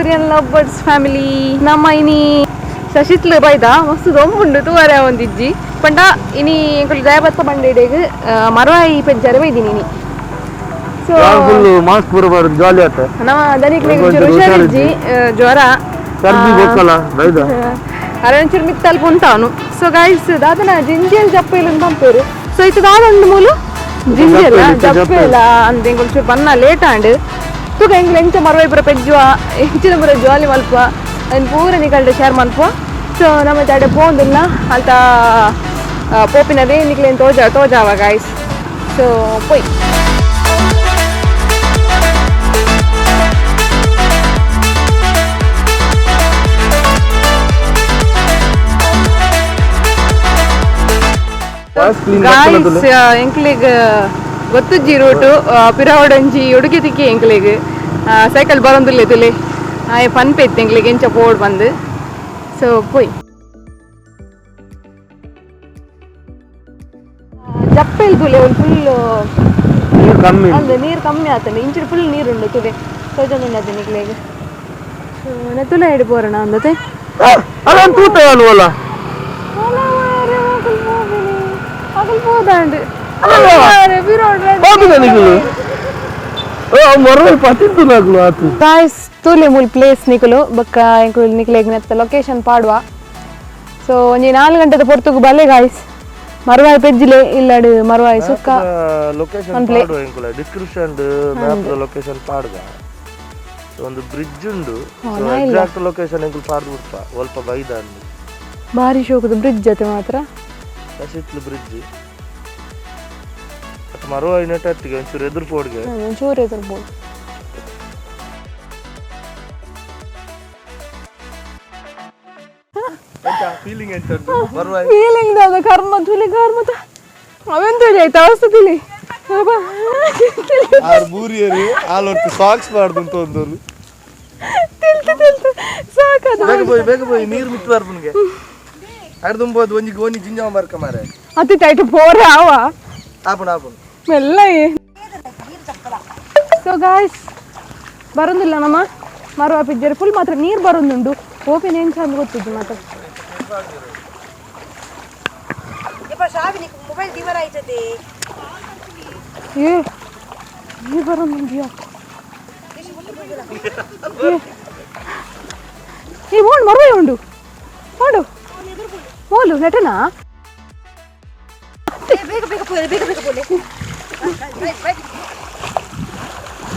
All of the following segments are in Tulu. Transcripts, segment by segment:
Syrian love birds family. ನಮ್ಮ ಇನಿ ಶಶಿತ್ಲು ಬೈದ ಮಸ್ತ್ ದೊಂಬುಂಡು ತೂವರೆ ಒಂದಿಜ್ಜಿ ಪಂಡ ಇನಿ ಎಂಕುಲು ದಯಬತ್ತ ಬಂಡೆಡೆಗ್ ಮರವಾಯಿ ಪೆಜ್ಜಾರೆ ಬೈದಿನಿ ಇನಿ. ಸೊ ಫುಲ್ ಮಾಸ್ಕ್ ಬರಬಾರ್ದು, ಜಾಲಿ ಆತ. ನಮ್ಮ ದನಿಕ್ಲೆಗ್ ಒಂಚೂರು ಒಂಚೂರು ಹುಷಾರಿಜ್ಜಿ, ಜ್ವರ. ಸರ್ದಿ ಗೊತ್ತಲ್ಲ ಬೈದ. ಅರೆ ಒಂಚೂರು ಮಿತ್ತಲ್ಪ ಉಂಟಾವನು. ಸೊ ಗೈಸ್, ದಾದನ ಜಿಂಜೇಲ್ ಜಪ್ಪೇಲು ಅಂತ ಪಂಪೇರು. ಸೊ ಇತ್ತು ದಾದ ಉಂಡು ಮೂಲು ಜಿಂಜೇಲ ಜಪ್ಪೇಲು, ಇತ್ತೆ. ಜಪ್ಪೇಲ ಅಂದ್ ಎಂಕುಲು ಚೂರು ಬನ್ನ ಲೇಟ್ ಆಂಡ್. ತೂಕ ಎಂಕ್ಲು ಎಂಚ ಮರವೈ ಪೂರ ಪೆಜ್ಜುವ, ಎಂಚಿನ ಪೂರ ಜಾಲಿ ಮಲ್ಪ, ಅಯ್ನ್ ಪೂರ ನಿಕಲ್ಡೆ ಶೇರ್ ಮಲ್ಪ. ಸೊ ನಮ್ಮ ಜಾಡೆ ಪೋಂದುಲ್ಲ ಅಲ್ತ ಪೋಪಿನವೇ ನಿಕ್ಲೇನ್ ತೋಜ ತೋಜಾವ ಗಾಯ್ಸ್. ಸೊ ಪೋಯ್. ಕ್ಲೀನ್. ಗಾಯ್ಸ್, ಎಂಕ್ಲೆಗ್ ಗೊತ್ತುಜ್ಜಿ ರೂಟು. ಪಿರಾವಡಂಜಿ ಉಡುಗೆ ತಿಕ್ಕಿ ಎಂಕ್ಲೆಗ್ ಸೈಕಲ್ ಬರೊಂದುಲ್ಲೆ ತುಲೆ ಆಯೆ ಪನ್ಪೆ ಇತ್ತು ಎಂಕ್ಲೆಗ್ ಎಂಚ ಪೋಡ್ ಬಂದು. ಸೊ ಪೋಯ್. ಜಪ್ಪೆಲ್ ತುಲೆ ಒಂದು ಫುಲ್ ನೀರು ಕಮ್ಮಿ. ಅಂದ್, ನೀರು ಕಮ್ಮಿ ಆತಂಡೆ. ಇಂಚಿನ ಫುಲ್ ನೀರುಂಡು ತುಲೆ, ತೋಜೊಂದುಂಡು ಅದೇ ನಿಕ್ಲೆಗ್. ಸೊ ನೆತ್ತುಲೆ ಹಿಡಿ ಪೋರಣ ಅಂದತೆ. ಅಲ್ಲ, ತೂತ ಅಲ್ವಲ್ಲ. ಅಗಲ್ ಪೋದಾಂಡ್. ಹೋಗುದ ನಿಕುಲು ಮರವೈ ಪತಿತ್ತು ನಾಕುಲು ಆತು. ಗಾಯ್ಸ್, ತೂಲೆ ಮೂಲ್ ಪ್ಲೇಸ್ ನಿಕುಲು. ಬೊಕ್ಕ ಎಂಕುಲು ನಿಕ್ಲೆಗ್ ನೆತ್ತ ಲೊಕೇಶನ್ ಪಾಡುವ. ಸೊ ಒಂಜಿ 4 ಗಂಟೆದ ಪೊರ್ತುಗು ಬಲ್ಲೆ ಗಾಯ್ಸ್. ಮರುವಾಯಿ ಪೆಜ್ಜಿಲೆ ಇಲ್ಲಡು ಮರುವಾಯಿ ಸುಕ್ಕ. ಲೊಕೇಶನ್ ಪನ್ಪ್ಲೆ. ಪಾಡುವ ಎಂಕುಲ ಡಿಸ್ಕ್ರಿಪ್ಷನ್, ಮ್ಯಾಪ್ ಲೊಕೇಶನ್ ಪಾಡುಗ. ಸೊ ಒಂದು ಬ್ರಿಡ್ಜ್ ಉಂಡು. ಎಕ್ಸಾಕ್ಟ್ ಲೊಕೇಶನ್ ಎಂಕುಲು ಪಾಡ್ದು ಬಿಡ್ಪ, ಒಲ್ಪ ಬೈದ ಅಂದು. ಭಾರಿ ಶೋಕದ ಬ್ರಿಡ್ಜ್ ಅತೆ ಮಾತ್ರ. ಸಸಿತ್ಲು ಬ್ರಿಡ್ಜ್ ಅತ್ ಮರುವಾಯಿ ನೆಟ್ ಅತ್ತಿಗೆ ಒಂಚೂರು ಎದುರು ಪೋಡ್ಗೆ. ಒಂಚೂರು ಎದುರ್ಬೋದು. ಫೀಲಿಂಗ್ ಎಂತ ಉಂಟು ಮರುವಾಯಿ? ಫೀಲಿಂಗ್ ದಾದ ಕರ್ಮ ತುಲಿ ಕರ್ಮ ಅವೆಂತ ಆಯ್ತು ಅವಸ್ಥೆ ತುಲಿ. ಆರು ಬೂರಿಯರು ಆಲೊರ್ತು ಸಾಕ್ಸ್ ಪಾಡ್ದು ಅಂತ ಒಂದು. ತಿಲ್ತು ತಿಲ್ತು ಸಾಕದು. ಬೇಗ ಪೋಯಿ, ಬೇಗ ಪೋಯಿ, ನೀರು ಮಿತ್ತು ಬರ್ಪುನ್ಗೆ ಅರ್ದುಂಬೋದು. ಒಂಜಿ ಗೋಣಿ ಜಿಂಜಾವ ಬರ್ಕ ಮಾರೆ. ಅತಿ ಟೈಟ್ ಪೋರೆ ಆವ. ಆಪುಣ ಆಪುಣ. ಮೆಲ್ಲ. ಸೊ ಗಾಯ್ಸ್, ಬರೋದಿಲ್ಲ ನಮ್ಮ ಮರುವ ಪಿಜ್ಜರ್. ಫುಲ್ ಮಾತ್ರ ನೀರು ಬರೋದುಂಡು. ಓಪಿನ ಏನು ಚಂದ ಗೊತ್ತಿದ್ದು ಮಾತ್ರ. ಮೊಬೈಲ್ ದಿವರ ಆಯ್ತದೆ. ಏ, ನೀರು ಬರೋದುಂಡಿಯಾ? ಈ ಓಣ್ ಮರುವೆ ಉಂಡು ಓಡು ಓಲು ನೆಟನಾ. ಬೇಗ ಬೇಗ ಪೋಲೆ, ಬೇಗ ಬೇಗ ಪೋಲೆ.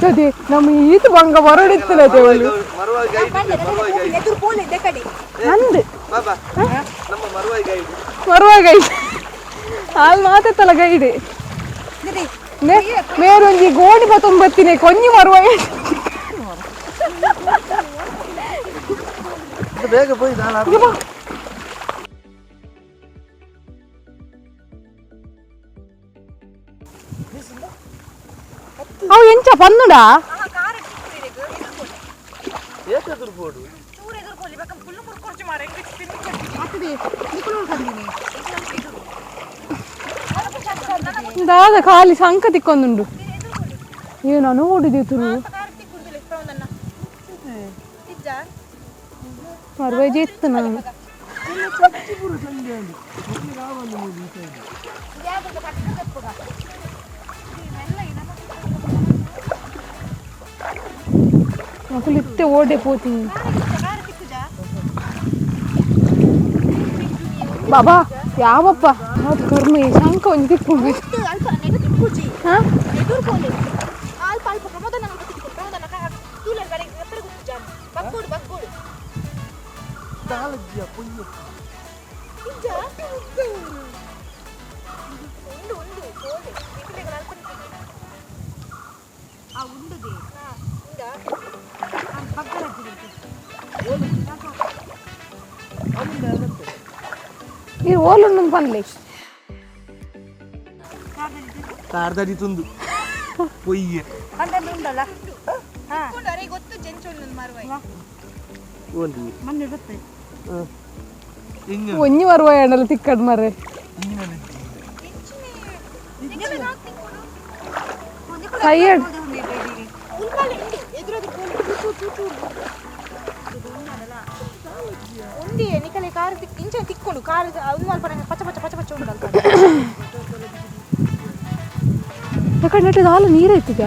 ಅದೇ ನಮ್ಮ ಈತ ಬಂಗ ಬರೋಡಿತ್ತಲ್ಲ ದೇವಲು. ಮರುವಾಯಿ ಗೈಡ್, ಮರುವಾಯಿ ಗೈಡ್. ಎದುರು ಪೋಲೆ ಕಡೆ. ನಂದು. ಬಾಬಾ, ನಮ್ಮ ಮರುವಾಯಿ ಗೈಡ್. ಮರುವ ಗೈಡ್ ಹಾಲು ಮಾತಾಡ್ತಲ್ಲ ಗೈಡ್. ಮೇರೊಂಜಿ ಗೋಣಿ ಬತ್ತೊಂಬತ್ತಿನೇ ಕೊಂಜಿ ಮರುವ. ಬೇಗ ಪೋಯಿ ದಾಲ. ಅವು ಎಂಚ ಪನ್ನುಡಾ? ಏಕೆದುರು ಪೋಡು? ದಾದ ಖಾಲಿ ಸಂಕ ತಿಕ್ಕೊಂದುಂಡು. ಏನು ನೋಡಿದಿತ್ತು? ಮರ್ವೇಜಿ ಇತ್ತು ನಾನು. ಮಕ್ಕಳು ಇತ್ತೆ ಓಡೆ ಪೋತೀನಿ ಬಾಬಾ. ಯಾವಪ್ಪ ಅದು ಕರ್ಮ, ಈ ಶಂಕ ಒಂಜಿ ತಿಕ್ಕೊಂಡು. ಅಲ್ಪ ನೆಗ ತಿಕ್ಕುಜಿ. ಹಾ. ಎದುರು ಪೋಲೆ ಅಲ್ಪ ಅಲ್ಪ. ಪ್ರಮೋದನ ತಿಕ್ಕು, ಪ್ರಮೋದನ ತೂಲೆ ಬರೆ ಎಪ್ಪಡೆ ಗೊತ್ತು ಜಾನು. ಬಗ್ಗೋಡು ಬಗ್ಗೋಡು. ಇಜ್ಜಾ? ಉಂಡು ಉಂಡು ಪೋಲೆ. ನಿಕುಲೆಗ್ ಅಲ್ಪ ಆ ಉಂಡುದೆ ಉಂಡಾ? ನೀರು ಓಲುಂಡು ಪನ್ಲೆ. ಕಾರ್ದಡಿ ತುಂದು ಪೊಯ್ಯೆ. ಉಂಡಲ್ಲ ಗೊತ್ತು ಜೆಂಚೊಂದು ಮಾರುವಾಯಿ. ಒಂದು ಇಂಗ. ಒಂಜಿ ಮರುವ ಎಣ್ಣಲ ತಿಕ್ಕಡ್ ಮರ್ರೆ. ಕೈಯಡ್. ಉಲ್ಪಾಲೆ ಉಂಡು ಎದುರೆದುರು ಪೋಲೆ. Car ಇಂಚೆ ತಿಕ್ಕೊಂಡು ಕಾರ್ ಒಂದು ಅಲ್ಪ ಪಚ್ಚ ಪಚ್ಚ ಪಚ್ಚ ಪಚ್ಚ ಉಂಟು. ಯಾಕಂದ್ರೆ ನೆಟ್ಟದ ಹಾಲು ನೀರು ಇತ್ತಿಗ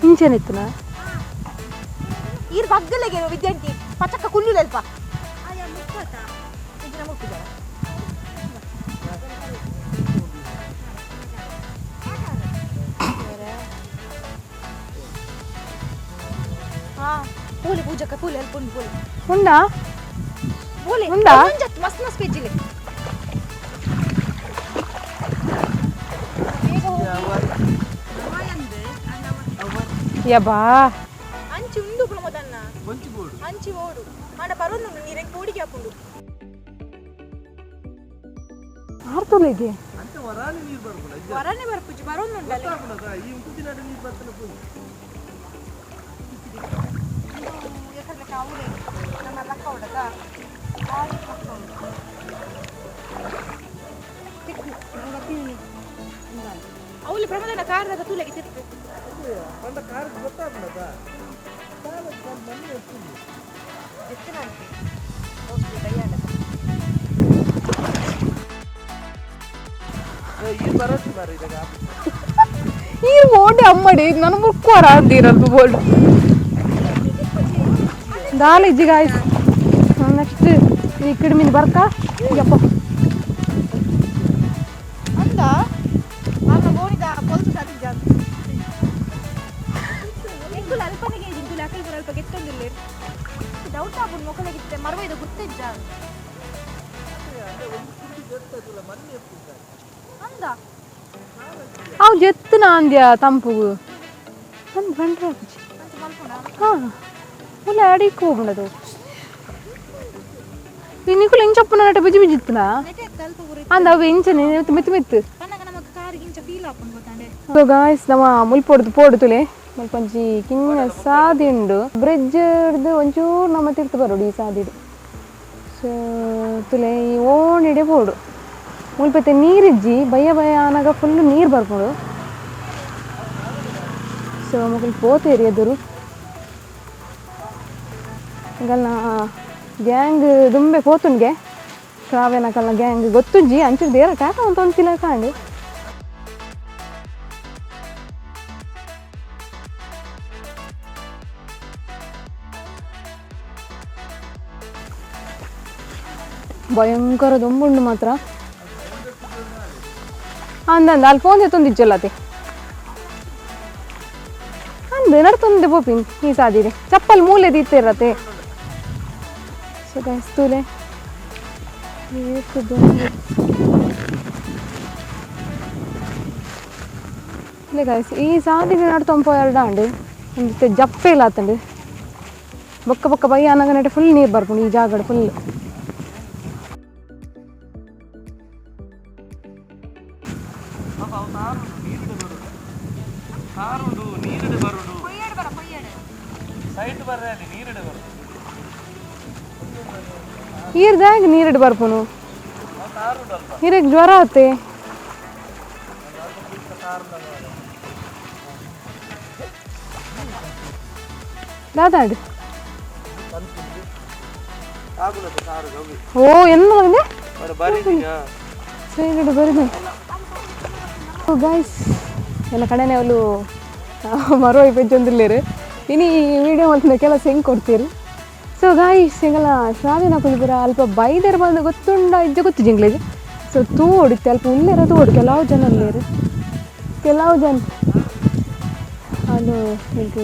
ಇಂಚೆನೆ ಇತ್ತನ. ಈರ್ ಬಗ್ಗಲೆಗೆ ವಿದ್ಯಾರ್ಥಿ ಪಚಕ್ಕ ಕುಲ್ಲು ಅಲ್ಪ. ಪೂಲೆ ಪೂಜಕ್ಕ ಪೂಲೆ ಅಲ್ಪ ಉಂಡು ಪೂಲೆ. ಉಂಡಾ? ಪೂಲೆ. ಉಂಡಾ? ಮಸ್ತ್ ಮಸ್ತ್ ಪೆಜ್ಜಿಲೆ. ಯಬಾ. ಅಂಚಿ ಉಂಡು ಪ್ರಮೋದನ್ನ, ಅಂಚಿ ಓಡು ಆಂಡ ಪರೊಂದುಂಡು ನೀರೆಗ್ ಪೋಡಿಗೆ ಹಾಕುಂಡು. ಆರ್ತುಲೆಗೆ. ವರನೆ ಬರ್ಪುಜಿ, ಬರೋದುಂಡಲ್ಲ. ಅವಳು ಪ್ರಮೋದನ ಕಾರ್ದಾಗ ತೂಲೆಗೆ ತಿರ್ತು. ಈ ಓಡೆ ಅಮ್ಮಡಿ ನನ್ನ ಮುಕ್ಕೋರ ಅಂದಿರಲ್ಪ ಬೋಲ್ಡ್ ದಾಲ್ ಇಜ್ಜಿ ಗಾಯ್ಸ್. ನೆಕ್ಸ್ಟ್ ಈ ಕಿಡ್ಮಿನ ಬರ್ಕ ಯಪ್ಪ. ಅಂದ ಆರ್ನ ಗೋಣಿದ ಪೊಲ್ತು ಸಾತಿ ಜಾತಿ ಎಂಕುಲು ಅಲ್ಪನಿಗೆ ಇಂಕುಲು ಅಕಲ್ ಬರ ಅಲ್ಪ ಗೆತ್ತೊಂದಿಲ್ಲ. ಡೌಟ್ ಆಪುಂಡು ಮೊಕಲೆಗಿತ್ತೆ ಮರವ ಇದು ಗುರ್ತಿಜ್ಜ ಅಂದ. ಅವು ಜೆತ್ತುನ ಅಂದ್ಯ ತಂಪುಗು ನನ್ನ ಬಂಡ್ರೆ ಆಪುಜಿ. ಹಾಂ, ಮುಲ್ಲ ಅಡಿಕ್ ಹೋಗುಂಡದು. ನಿಕುಲು ಇಂಚಪ್ಪನ ನಟ ಬಿಜಿ ಬಿಜಿ ಇತ್ತುನಾ? ಅಂದ ಅವು ಇಂಚನೆ ಮಿತ್ತು ಮಿತ್ತು. ಪನ್ನಗ ನಮಕ್ ಕಾರ್ ಇಂಚ ಫೀಲ್ ಆಪುಂಡು ಗೊತ್ತಾಂಡೆ. ಸೊ ಗಾಯ್ಸ್, ನಮ್ಮ ಮುಲ್ಪೊಡ್ದು ಪೋಡು ತುಲೆ ಮುಲ್ಪೊಂಜಿ ಕಿನ್ನ ಸಾದಿ ಉಂಡು. ಬ್ರಿಡ್ಜ್ ಹಿಡ್ದು ಒಂಚೂರು ನಮ್ಮ ತಿರ್ತು ಬರೋಡು ಈ ಸಾದಿಡು. ಸೊ ತುಲೆ ಈ ಓಣಿಡೆ ಪೋಡು. ಮುಲ್ಪತ್ತೆ ನೀರಿಜ್ಜಿ, ಬಯ್ಯ ಬಯ್ಯ ಆನಾಗ ಫುಲ್ ನೀರು ಬರ್ಪುಂಡು. ಸೊ ಮೊಕುಲು ಪೋತೇರಿ ಎದುರು. ಎಂಕಲ್ನ ಗ್ಯಾಂಗ್ ದುಂಬೆ ಪೋತುನ್ಗೆ. ಶ್ರಾವ್ಯನಕಲ್ನ ಗ್ಯಾಂಗ್ ಗೊತ್ತುಂಜಿ ಅಂಚು ದೇರ ಟಾಟ ಅಂತ ಒಂತಿಲ್ಲ ಕಾಂಡು. ಭಯಂಕರ ದೊಂಬುಂಡು ಮಾತ್ರ. ಅಂದಂದ ಅಲ್ಲಿ ಫೋನ್ ಎತ್ತೊಂದಿಜ್ಜಲ್ಲತೆ ಅಂದು ನಡ್ತೊಂದೆ ಪೋಪಿನ್ ಈ ಸಾದಿದೆ ಚಪ್ಪಲ್ ಮೂಲೆ ದೀತಿರತೆ. ಸೊ ಗೈಸ್, ತೂಲೆ ಏತ್ ದೊಂಬು. ಇಲ್ಲ ಗೈಸ್, ಈ ಸಾದಿಡೆ ನಡ್ತೊಂಪೋ ಎರಡಾಂಡು ಒಂದಿತ್ತೆ ಜಪ್ಪೆ ಇಲ್ಲ ಆತಂಡು. ಬೊಕ್ಕ ಬೊಕ್ಕ ಬಯ್ಯ ಅನಗ ಫುಲ್ ನೀರು ಬರ್ಪುಂಡು ಈ ಜಾಗಡ್ ಫುಲ್. ಈರ್ದಾಗ ನೀರಿಡ್ ಬರ್ಪುನು. ನೀರಿಗೆ ಜ್ವರ ಆತೆ. ದಾದಾಡು ಓ ಎನ್ನ ಮಗನೇ ಸೈಡ್ ಬರಿದೆ. ಓ ಗಾಯ್ಸ್, ಎಲ್ಲ ಕಡೆನೇ ಅವಳು ಮರೋ ಪೆಜ್ಜೊಂದಿಲ್ಲೇರು. ಇನಿ ಈ ವಿಡಿಯೋ ಮಲ್ತಿನ ಕೆಲಸ ಹೆಂಗೆ ಕೊಡ್ತೀರಿ? ಸೊ ಗಾಯ್ಸ್, ಎಂಗಲ ಶ್ರಾವ್ಯನ ಕುಲ್ಪುರ ಅಲ್ಪ ಬೈದರ್ ಬಂದು ಗೊತ್ತುಂಡ ಇಜ್ಜ ಗೊತ್ತು ಜಿಂಗ್ಲೇಜ್. ಸೊ ತೂ ಹೊಡಿತೆ ಅಲ್ಪ ಉಲ್ಲೇರ ತೂ ಕೆಲವು ಜನ ಉಲ್ಲೇರು ಕೆಲವು ಜನ ಅದು ಎಂಕ್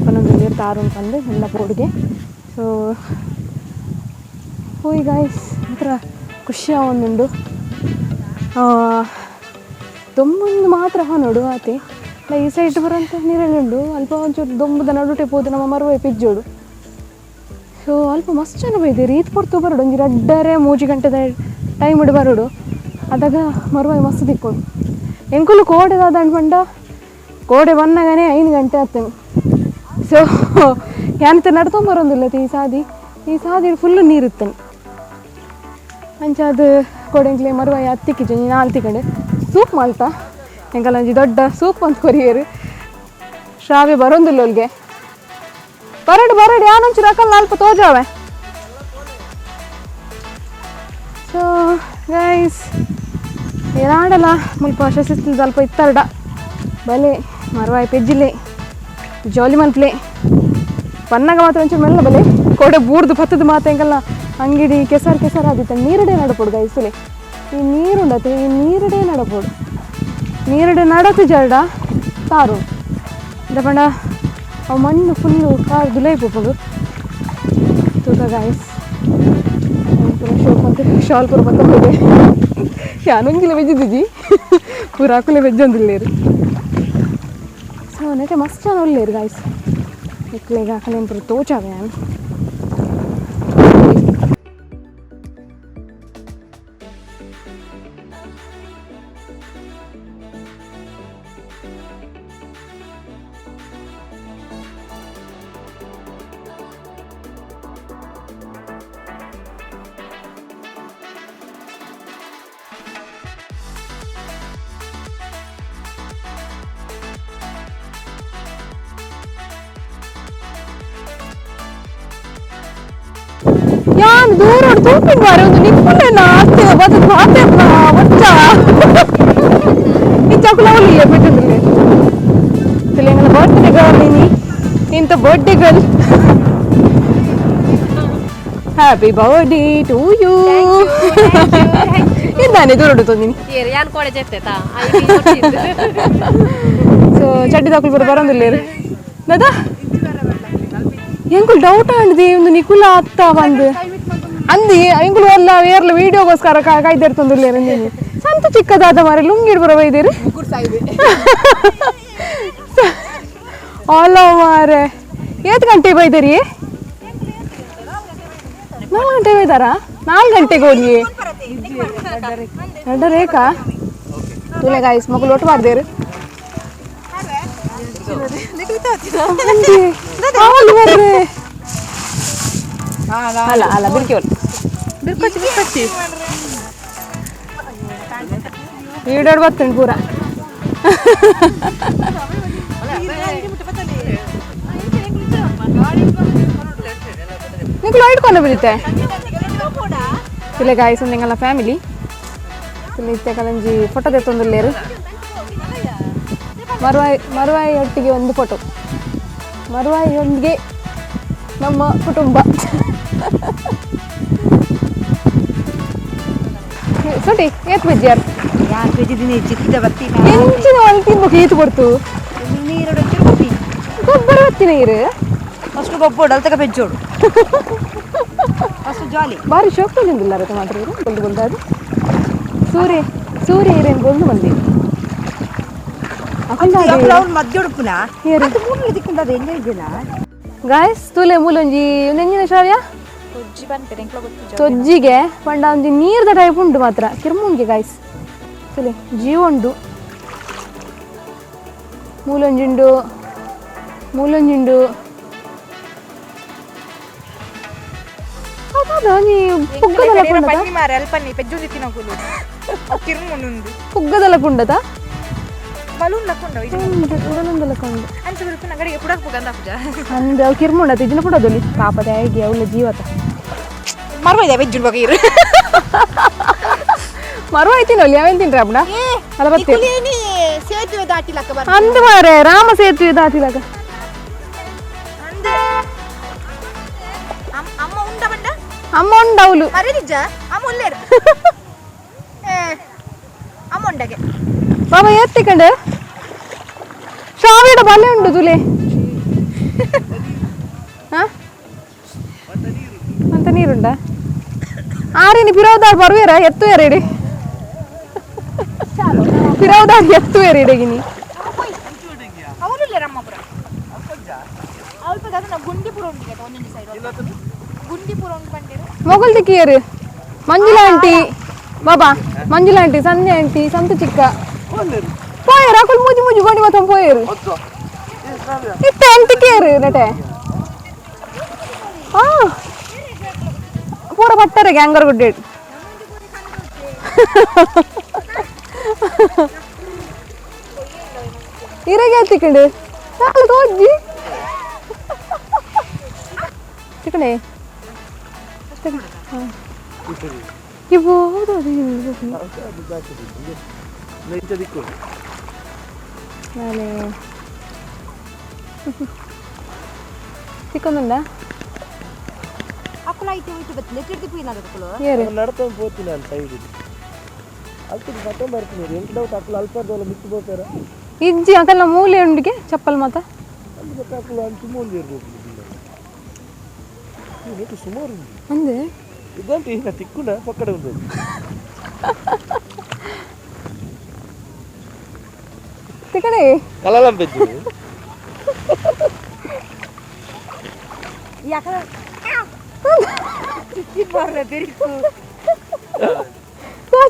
ಪನೊಂದು ನೀರು ತಾರು ಪಂದು ಎಲ್ಲ ಪೋಡಿಗೆ. ಸೊ ಹೋಯ್ ಗಾಯ್ಸ್, ಒಂಥರ ಖುಷಿ ಒಂದುಂಡು. ದೊಂಬೊಂದು ಮಾತ್ರ ನೋಡು ಆತೆ. ಈ ಸೈಡ್ ಬರೋಂಥ ನೀರಲ್ಲಿ ಉಂಡು ಅಲ್ಪ ಒಂಚೂರು ದೊಂಬುದ ನಡುಟೆ ಪೋದು ನಮ್ಮ ಮರುವೆ ಪಿಜ್ಜೋಡು. ಸೊ ಅಲ್ಪ ಮಸ್ತ್ ಜನ ಬೈದೆ ರೀತ್ ಪೊರ್ತು ಬರೋಡು. ಒಂಜಿ ರಡ್ಡರೆ ಮೂಜಿ ಗಂಟೆದ ಟೈಮ್ ಇಡು ಬರೋಡು. ಅದಾಗ ಮರುವಾಯಿ ಮಸ್ತ್ ತಿಕ್ಕೋಡು. ಎಂಕುಲು ಕೋಡೆ ದಾದ ಪಂಡ ಕೋಡೆ ಬನ್ನಗನೆ 5 ಗಂಟೆ ಆತನು. ಸೊ ಯಾನಿತ ನಡ್ಕೊಂಬರೋದಿಲ್ಲ ಈ ಸಾದಿ. ಈ ಸಾದಿ ಫುಲ್ಲು ನೀರಿತ್ತನು. ಅಂಚ ಅದು ಕೋಡೆಂಕ್ಲೆ ಮರುವಾಯಿ ಅತ್ತಿಕ್ಕಿಜ ನಾಲ್ ತಿಕಂಡೆ ಸೂಪ್ ಮಲ್ತ ಎಂಕಲ ಒಂಜಿ ದೊಡ್ಡ ಸೂಪ್ ಅಂತ ಕೊರಿಯರು. ಶ್ರಾವ್ಯ ಬರೋಂದಿಲ್ಲ ಒಲ್ಗೆ. ಬರಡು ಬರಡು ಯಾನೊಂಚೂರು ಅಕಲ್ ಅಲ್ಪ ತೋಜಾವೆ. So guys ಏನಾಡಲ್ಲ ಮುಲ್ಪ ಶಶಿಸ್ತು ಸ್ವಲ್ಪ ಇತ್ತಾರಡ ಬಲೆ ಮರವಾಯಿ ಪೆಜ್ಜಿಲೆ ಜಾಲಿ ಮನ್ಪ್ಲೆ ಪನ್ನಾಗ ಮಾತ್ರ ಒಂಚೂರು ಮೆಲ್ಲ ಬಲೆ ಕೋಡೆ ಬೂರ್ದು ಪತ್ತದ ಮಾತೆಂಗಲ್ಲ ಅಂಗಡಿ ಕೆಸರು ಕೆಸರು ಆದಿತ್ತ ನೀರಡೆ ನಡಪೋಡು ಗೈಸುಲೆ. ಈ ನೀರುಂಡತೆ ಈ ನೀರಡೆ ನಡಪೋಡು, ನೀರಡೆ ನಡತು ಜರಡ ತಾರು ದಪಂಡ ಅವು ಮಣ್ಣು ಫುಲ್ಲು ಕಾರ್ ದುಲೈ ಪೋಪುಂಡು. ತೂಕ ಗಾಯ್ಸ್ ಪೂರ ಶೋಕ್ ಅಂತ ಶಾಲ್ ಪೂರ ಪತ್ತ ಹೋದೆ ಯಾನೊಂಜಿಲ ವೆಜ್ಜಿದ್ದಿಜಿ ಪೂರ ಅಕುಲೆ ವೆಜ್ ಒಂದಿಲ್ಲೇರು. ಸೊ ನೆಟೆ ಮಸ್ತ್ ಜನ ಉಲ್ಲೇರು ಗಾಯ್ಸ್. ಇಕ್ಲೆಗ್ ಅಕಲೆನ್ ಪೂರ ತೋಚಾವೆ ಯಾನ್. ಯಾನ್ ದೂರ ತೂಪಿನ ಬಾರೆ ಒಂದು ನಿಪ್ಪುಲೆ ಅತ್ತೆ ಬತ್ತ ಮಾತೆರ್ನ ಒಚ್ಚ ಇಂಚಾಕುಲ ಅವಲಿಲ್ಲ ಬಿಟ್ಟಿದ್ರಲ್ಲಿ ಎಂಗಲ ಬರ್ತ್ಡೇ ಗರ್ಲ್ ನೀನಿ ಇಂತ birthday girl. Happy birthday to you. ಇಂದಾನೆ ದೂರ ತಂದಿನಿ. ಯಾನ್ ಕಾಲೇಜ್ ಎತ್ತೆತಾ. ಸೊ ಚಡ್ಡಿ ದಾಕುಲು ಪೂರ ಬರೋದಿಲ್ಲೇರು ದಾದಾ ಎಂಕುಲು ಡೌಟ್ ಆಂಡ್ದಿ ಒಂದು ನಿಕುಲ ಅತ್ತ ಬಂದು ಅಂದಿ ಎಂಕುಲು ಎಲ್ಲ ಏರ್ಲ ವೀಡಿಯೋಗೋಸ್ಕರ ಕಾಯ್ದಿರ್ತಂದುಲ್ಲೇರು ನೀನು ಸಂತ ಚಿಕ್ಕದಾದ ಮಾರೆ ಲುಂಗಿಡ್ ಬರ ಬೈದಿರಿ ಅಲ್ಲ ಮಾರೆ. ಏತ್ ಗಂಟೆ ಬೈದಿರಿ? 4 ಗಂಟೆ ಬೈದಾರಾ? 4 ಗಂಟೆಗೆ ಹೋಗಿ ರೇಖಾ ತುಲೆ ಗಾಯ್ಸ್ ಮಗು ಲೋಟ ಮಾಡ್ದೇರು ಅಲ್ಲ ಅಲ್ಲ ಬಿರ್ಕಿ ಅವ್ರು ಬಿರ್ಕೊಚ್ಚಿ ಬಿರ್ಕೊಚ್ಚಿ ಈಡೋಡ್ ಬರ್ತೇನೆ ಪೂರ. ನಿಂಗೆ ಲೈಟ್ ಬೀಳುತ್ತೆ ತುಲೆ ಗಾಯ್ಸ್ ನಿಂಗಲ್ಲ ಫ್ಯಾಮಿಲಿ ತುಲೆ ಇತ್ತೆ ಕಲಂಜಿ ಫೋಟೋ ತೆತ್ತೊಂದುಲ್ಲೇರು ಮರುವಾಯಿ ಮರುವಾಯಿ ಒಟ್ಟಿಗೆ ಒಂದು ಫೋಟೋ, ಮರುವಾಯಿಯೊಂದಿಗೆ ನಮ್ಮ ಕುಟುಂಬ. ಸೊಟಿ ಏತ್ ಬಜ್ಜಿಯಾರ್ ಎಂಚಿನ ಒಂದು ತಿನ್ಬೇಕು ಏತು ಕೊಡ್ತು ಗೊಬ್ಬರ ಬತ್ತಿನ ನೀರು ಫಸ್ಟ್ ಗೊಬ್ಬರ ಅಲ್ತಕ ಬೆಜ್ಜೋಡು ಫಸ್ಟ್ ಜಾಲಿ ಭಾರಿ ಶೋಕ್ ತಗೊಂಡಿಲ್ಲ ರಥ ಮಾತ್ರ ಇವರು ಬೊಲ್ದು ಬೊಲ್ದಾದು ಸೂರ್ಯ ಸೂರ್ಯ ಇರೇನು ಬೊಲ್ದು ಬಂದಿ ಮಧ್ಯ ಉಡುಪುನ ಗಾಯ್ಸ್ ತೂಲೆ ಮೂಲೊಂಜಿ ಒಂದೆಂಜಿನ ಶ್ರಾವ್ಯ ತೊಜ್ಜಿಗೆ ಪಂಡ ಒಂಜಿ ನೀರ್ದ ಟೈಪ್ ಉಂಟು ಮಾತ್ರ ಕಿರ್ಮುಂಗೆ ಗಾಯ್ಸ್. ತುಲೆ ಜೀವ ಉಂಡು ಮೂಲೊಂಜಿಂಡು ಮೂಲೊಂಜಿಂಡು ಹೌದಾ ಒಂಜಿ ಪುಗ್ಗದಲ ಪುಂಡತ ಪುಗ್ಗದಲ ಪುಂಡತ ಅಂದ ಕಿರ್ಮುಂಡತ ಇಜಿನ ಪುಡದೊಲಿ ಪಾಪದ ಹೇಗೆ ಅವಳ ಜೀವತ ಮರ್ವ ಇದೆ ಬೆಜ್ಜುಡ್ ಬಗ್ಗೆ ಇರು ಮರುವ ಐತಿನ ಯಾವೇನು ತಿನ್ರಿ ಅಪ್ಪಣ ಅಲ್ಲ ಬರ್ತೀವಿ ಸೇತುವೆ ದಾಟಿಲಕ್ಕ ಬರ್ ಅಂದ ಮಾರೆ ರಾಮ ಸೇತುವೆ ದಾಟಿಲಕ್ಕ ಅಮ್ಮ ಉಂಡ ಬಂಡ ಅಮ್ಮ ಉಂಡ ಅವಳು ಅರೆ ನಿಜ ಅಮ್ಮ ಉಲ್ಲೇರು ಅಮ್ಮ ಉಂಡಗೆ ಬಾಬಾ ಎತ್ತಿಕಂಡು ಶಾವಿಡ ಬಲೆ ಉಂಡು ತುಲೆ ಅಂತ ನೀರುಂಡ ಆರೇನಿ ಪಿರವದಾರ್ ಬರುವೇರ ಎತ್ತುವೇರ ಇಡಿ ಪಿರವದಾರ್ ಎತ್ತುವೇರ ಇಡಗಿನಿ ಮೊಗಲ್ ತಿಕ್ಕಿಯರು ಮಂಜುಳಾ ಆಂಟಿ ಬಾಬಾ ಮಂಜುಳಾ ಆಂಟಿ ಸಂಧ್ಯಾ ಆಂಟಿ ಸಂತು ಚಿಕ್ಕ ಪೋಯರು ಅಕುಲು ಮೂಜಿ ಮೂಜಿ ಗೋಣಿ ಮತ್ತ ಪೋಯರು ಇತ್ತ ಎಂಟಿಕೇರು ನಟೆ ಆ ಪೂರ ಪಟ್ಟರೆ ಗ್ಯಾಂಗರ್ ಗುಡ್ಡೆ ಇರಗೆ ತಿಕ್ಕಂಡು ನಾಲ್ ತೋಜ್ಜಿ ತಿಕ್ಕಣೆ. ಇವು ಹೌದು ಅದು. ಇಂಚ ದಿಕ್ಕು. ನಾಳೆ ತಿಕ್ಕೊಂದುಂಡ. ಅಕ್ಕುಲ ಐತೆ ಹೋಯ್ತು ಬತ್ತಿಲ್ಲ ತಿರ್ದಿ ಪೂಯಿನ ಅದಕ್ಕುಲು. ಏರು? ನಡ್ಕೊಂಡು ಪೋತೀನಿ ನಾನು ಸೈಡ್. ಅಲ್ಪದ ಪತ್ತೊಂದು ಬರ್ತೀನಿ ಎಂಟು ಡೌಟ್ ಅಕ್ಕಲು ಅಲ್ಪದಲ್ಲ ಮಿತ್ತು ಬೋತಾರ. ಇಜ್ಜಿ ಅಕಲ್ನ ಮೂಲೆ ಉಂಡಿಗೆ ಚಪ್ಪಲ್ ಮಾತ. ಅಲ್ಲಿ ಗೊತ್ತಾಕಲು ಅಲ್ಲಿ ತುಂಬ ಒಂದು ಇರ್ಬೋದು. ನೆಟ್ಟು ಸುಮಾರು ಉಂಟು. ಅಂದೆ. ಇದಂತೂ ಈಗ ತಿಕ್ಕುನ ಪಕ್ಕಡೆ ಉಂಟು. ತಿಕಡೆ. ಕಲಲಂ ಬೆಜ್ಜು. ಯಾಕಂದ್ರೆ ಬರ್ರೆ ಬೆರಿಕು.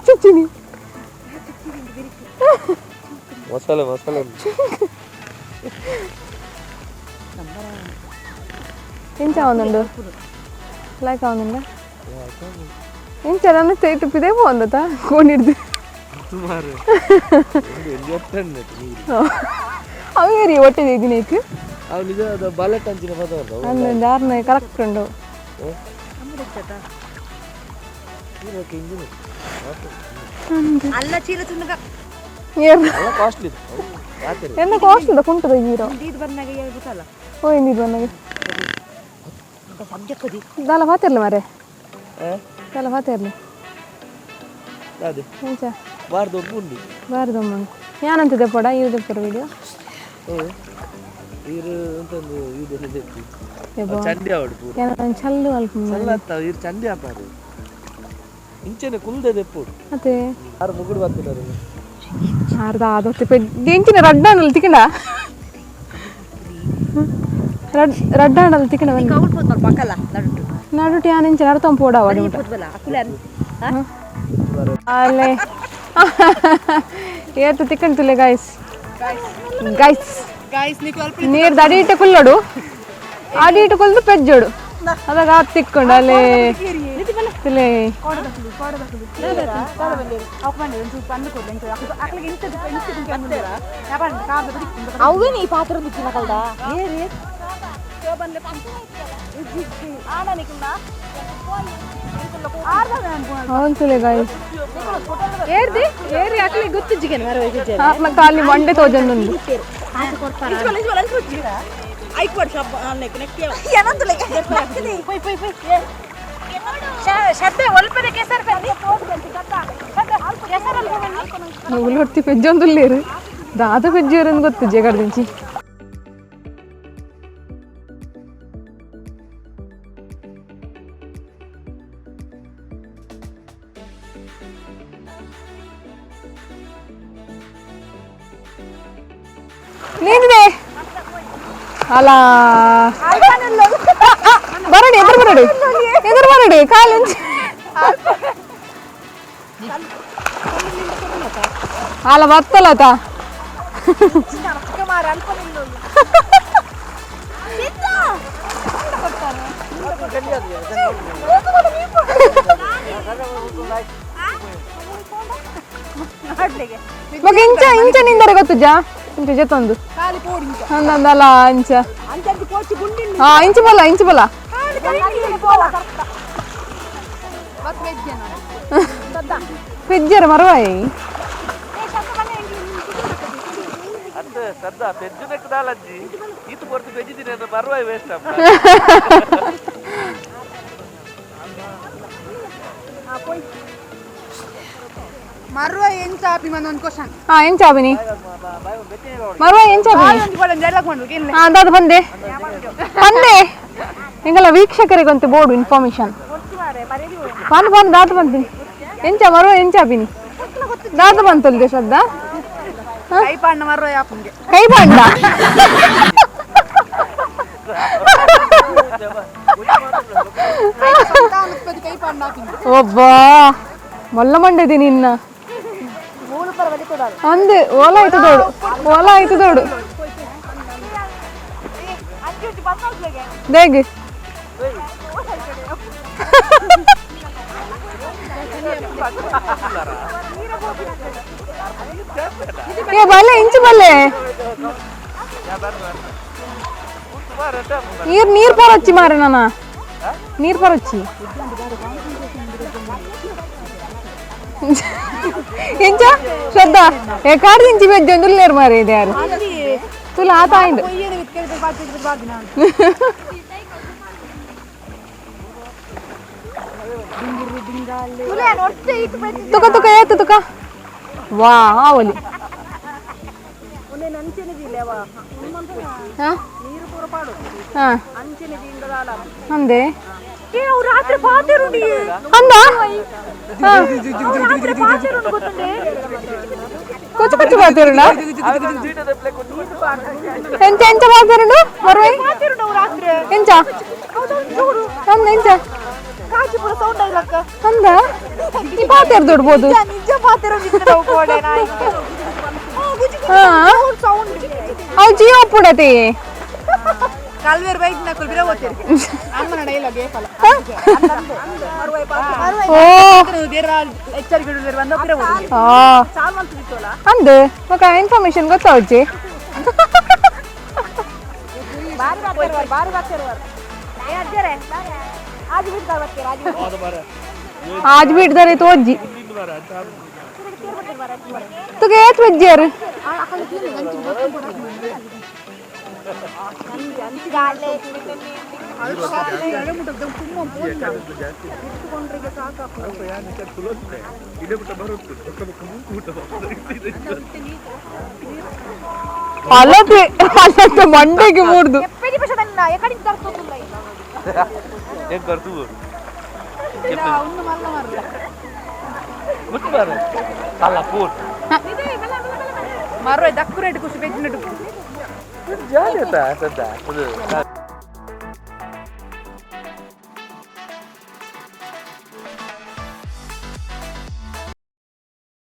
ಚುಚ್ಚಿನಿ. ಮಸಾಲೆ ಮಸಾಲೆ ಉಂಟು. ಎಂಚ ಒಂದುಂಡು ಲೈಕ್ ಆವೊಂದುಂಡ ಎಂಚ ನನ್ನ ತೇಟು ಪಿದೆ ಪೋಂದತ ಕೋಣಿಡ್ದು. ಸುಮಾರು ಒಂದು ಎಲ್ಲಿ ಎತ್ತಂಡು ನೀರು. ಅವು ಏರಿ ಒಟ್ಟೆ ಇದಿನೇಕ್. ಅವು ನಿಜ ಅದು ಬಾಲೆಟ್ ಅಂಚಿನ ಪದ. ಅಂದು ದಾರ್ನ ಕರೆಕ್ಟ್ ಉಂಡು. ಇಂಜಿನ್. ಅಲ್ಲ ಚೀಲ ತುಂಡಗ. ಏರ್? ಅಲ್ಲ ಕಾಸ್ಟ್ಲಿ ರಾತ್ರಿ. ಎನ್ನ ಕಾಸ್ಟ್ ಕುಂಟದ ಹೀರೋ. ಇದು ಬಂದಾಗ ಹೇಳ್ಬಿಟ್ಟಲ್ಲ. ಓ ಎಂದಿದ್ದು ಬಂದಾಗ. ಸಬ್ಜೆಕ್ಟ್ ಅದಿ. ದಾಲ ಪಾತಿರ್ಲ ಮಾರೆ. ದಾಲ ಪಾತಿರ್ಲಿ. ಅದೇ. ಎಂಚ? ಬಾರ್ದು ಉಂಡು. ಬಾರದಮ್ಮ ಯಾನಂತಿದೆ ಪೋಡ ಇರು ಪೂರ ವಿಡಿಯೋ. ಈರು ಅಂತಂದು ಇದು ಚಂಡಿ ಆವಡು ಪೂರ. ಯಾನ ಚಲ್ಲು ಅಲ್ಪ. ಚಲ್ಲ ಅತ್ತ ಈರು ಚಂಡಿ ಆಪಾರು ಇಂಚೆನೆ ಕುಲ್ದೆ ದೆಪ್ಪುಡು. ಅದೇ. ಆರು ಮುಗುಡು ಬತ್ತಿನಾರು. ಅರ್ಧ ಆದೊತ್ತಿ ಎಂಚಿನ ರಡ್ಡಾಣಲ್ ತಿಕ್ಕಂಡ ರಡ್ ರಡ್ಡಾಣಲ್ ತಿಕ್ಕಂಡ. ಕೌಟ್ ಪೋತ್ ಮಲ್ಪ ಪಕ್ಕಲ್ಲ ನಡುಟು. ನಡುಟು ಯಾನ್ ಇಂಚ ನಡ್ತೊಂದು ಪೋಡ ವಾಡಿ. ಪೋತ್ಬಲ್ಲ ಅಕುಲ. ಅಲ್ಲೇ ಏತು ತಿಕ್ಕಂಡ್ ತುಲೆ ಗೈಸ್ ಗೈಸ್. ಗಾಯ್ಸ್ నీకు ಅಲ್ಪ. ನೀರ್ ಅಡಿಟ ಕುಲ್ಲೋಡು ಅಡಿಟ ಕುಲ್ದು ಪೆಜ್ಜೋಡು ಅದಾಗ ಆತ್ ತಿಕ್ಕೊಂಡು ಅಲ್ಲೇ ತುಲೆ. ಅವೇ ನೀ ಪಾತ್ರ ದಿಕ್ಕಿನ ಕಲ್ದ ಅವನ್ ತುಲೆ ಗೈಸ್. ಏರ್ದಿ ಏರಿ ಅಕ್ಲಿ ಗೊತ್ತು ಜಿಗನ್ ಮರ ಆತ್ನ ಖಾಲಿ ಮಂಡೆ ತೋಜೊಂದುಂಡು. నువ్వులు ಹೊತ್ತಿ ಪೆಜ್ಜೊಂದುಲ್ಲೇರು ದಾದ ಪೆಜ್ಜೋರಂದು ಗೊತ್ತು ಜಗಡ್ದಿಂಚಿ ನೀನಿದೆ ಅಲ್ಲ. ಬರಡಿ ಎದುರು ಬರಡಿ ಎದುರು ಬರಡಿ ಕಾಲು ಅಲ್ಲ ಬತ್ತಲತ. ಮಗ ಇಂಚ ಇಂಚ ನಿಂದರೆ ಗೊತ್ತುಜಾ ಇಂಚ ಜೊತೊಂದು ಅಂದಂದಲ್ಲ ಇಂಚ. ಹಾ ಇಂಚ ಬಲ್ಲ ಇಂಚ ಬಲ್ಲ. ಪೆಜ್ಜರ ಮರವಾಯಿ. ಅತ್ತ ಸದ್ದ ಪೆಜ್ಜು ನೆಕ್ಕದಾಲಜ್ಜಿ ಈತು ಕೊಡ್ತು ಪೆಜ್ಜಿದ್ದೀನಿ ಅಂದ್ರೆ ಬರುವಾಯಿ ವೇಸ್ಟ್ ಅಪ್ಪ. ಮರುವ ಎಂಚ ಆಪಿ ಮಂದ ಒಂದು ಕ್ವಶನ್. ಹಾ ಎಂಚ ಆಬಿನಿ ಮರವಾಯಿ ಎಂಚ ಆಬಿನಿ? ಹಾ ದಾದ ಬಂದೆ ಬಂದೆ ಎಂಗಲ್ಲ ವೀಕ್ಷಕರಿಗಂತೂ ಬೋರ್ಡು ಇನ್ಫಾರ್ಮೇಶನ್ ಪನ್ ಪನ್ ದಾದ ಬಂತೀನಿ ಎಂಚ ಮರುವ ಎಂಚ ಆಬಿನಿ ದಾದ ಬಂತಲ್ದೆ ಶ್ರದ್ಧಾ. ಕೈ ಪಾಂಡ ಮರುವ ಯಾಪುಂಗೆ. ಕೈ ಬಾಂಡ. ಕೈ ಪಾಂಡ ಆಪಿಂಗೆ. ಒಬ್ಬ ಮಲ್ಲ ಮಂಡಿದಿ ನಿನ್ನ ಅಂದೆ ಓಲ ಆಯ್ತು ದೋಡು ಓಲ ಆಯ್ತು ದೋಡು ದೇಗ್. ಏ ಬಲ್ಲೆ ಇಂಚು ಬಲ್ಲೆ ನೀರ್ ನೀರ್ ಪರೊಚ್ಚಿ ಮಾರೆ ನಾನ ನೀರ್ ಪರೊಚ್ಚಿ. ಎಂಚ ಶ್ರದ್ಧಾ ಎಕಾಡ್ ದಿಂಚಿ ಬೆಜ್ಜ ಒಂದುಲ್ಲೇರು ಮಾರೆ ಇದೆ ಯಾರು ತುಲ ಆತ ಆಯಿಂದು. ತುಕ ತುಕ ಏತು ತುಕ ವಾ ಆವಲಿ. ಹಾ? ಹಾ. ಅಂದೆ ಅಂದ. ಹಾ. ಕೊಚ್ಚು ಕೊಚ್ಚು ಪಾತೆರುಂಡ? ಎಂಚ ಎಂಚ ಪಾತೆರುಂಡು ಮರ್ವೆ? ಎಂಚ ಅಂದ ಎಂಚ ಅಂದ ಈ ಪಾತೆರ್ ದೊಡ್ಬೋದು. ಹಾ, ಅವು ಜಿಯೋ ಪುಡತಿ. ಕಲ್ವೇರ್ ಬೈಕ್ ನಕುಲ್ ಬಿರ ಓದ್ತೀರಿ ಅಮ್ಮನ ಡೈಲಾಗ್ ಏಫಲ. ಓ. ಎಚ್ಚರಿಕೆ ಬಂದ ಬಿರ ಓದ್ತೀರಿ. ಆ ಅಂದು ಮಕ ಇನ್ಫಾರ್ಮೇಶನ್ ಗೊತ್ತಾವಚ್ಚಿ. ಆಜ್ ಬಿಡ್ತಾರೆ ತೋಜ್ಜಿ ತುಗೆ ಏತ್ ಬೆಜ್ಜಿಯಾರು. ಅಲತೆ ಅಲತೆ ಮಂಡೆಗೆ ಮೂಡ್ದು. ಏನ್ ಕರ್ತು ಗುಟ್ಟು ಬಾರ ಅಲ್ಲ ಪೂರ್. ಮರ್ವೆ ದಕ್ಕುರೇಟ್ ಖುಷಿ ಬೇಕು. ಜಾಲಿ ಆತ ಸದ್ದ ಅದು.